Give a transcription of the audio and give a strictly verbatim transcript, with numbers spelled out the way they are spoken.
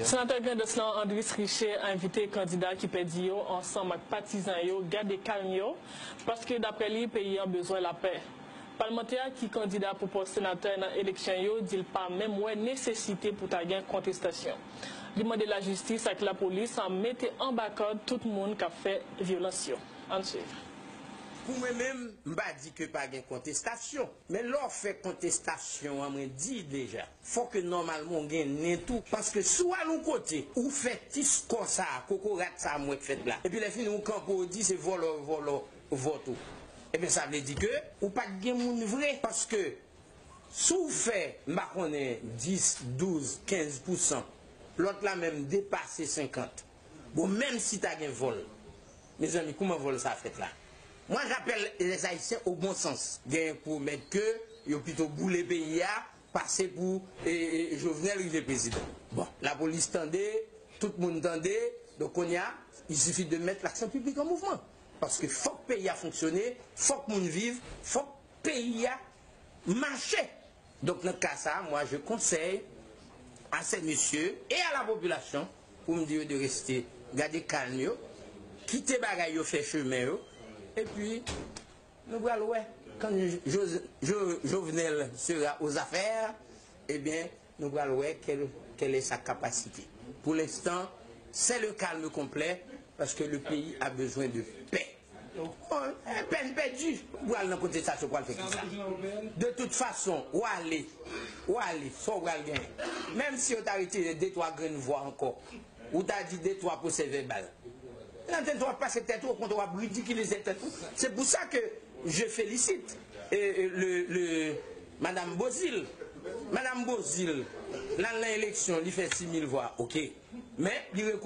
Senatè Grandans lan, Andris Riché, envite kandida ki pèdi yo ansanm ak patizan yo gade kalm yo, paske daprè li, peyi an bezwen lapè. Palmantè a ki kandida pou pòs senatè nan eleksyon yo di l pa menm wè nesesite pou ta gen kontestasyon. Li mande lajistis ak lapolis mete anba kòd tout moun k ap fè vyolans yo. Ann swiv. Pou mwen menm, m pa di ke pa gen kontestasyon. Men lè w fè kontestasyon an, mwen di deja, fò ke nòmalman w gen nen tou. Paske si w al yon kote, ou fè ti skò sa a, kokorat sa a m wè k fèt la. Epi lè fini, ou kanpe, ou di se vòlò yo vòlò vòt ou. Ebyen, sa vle di ke ou pa t gen moun vre. Paske si w fè, m pa konnen, dis, douz, kenz pousan, lòt la menm depase senkant. Bon, menm si ta gen vòl, mezanmi, kouman vòl sa fèt la? Moi, j'appelle les Haïtiens au bon sens. Genyen k pwomèt ke yo pito boule peyi a, pase pou e, e, Jovenel rive prezidan. Bon, lapolis tande, tout moun tande, donk kounye a, il suffit de mettre l'action publique en mouvement. Paske fòk peyi a fonksyone, fòk moun viv, fòk peyi a mache. Donk, nan ka sa a, moi, je conseille à ces messieurs et à la population pou m di yo de reste, gade kalm yo, kite bagay yo fè chemen yo, epi nou pral wè. Quand Jo- Jo- Jovenel sera aux affaires, ebyen, nou pral wè quelle, quelle est sa capacité. Pour l'instant, c'est le calme complet parce que le pays a besoin de paix. Bon, e pèn pèdi. Ou pral nan kontestasyon, ou pral fè kisa? De tout fason, ou ale, ou ale, sa w pral genyen? Menm si yo ta retire de twa grenn vwa ankò, ou ta di de twa pwosè vèbal, nan tèt w ap pase tèt ou, okontrè w ap ridikilize tèt ou. Se pou sa ke je félicite e, e, le, le, Madame Beauzile. Madame Beauzile, l al nan eleksyon, li fè sis mil vwa, oke. Men, li rekonèt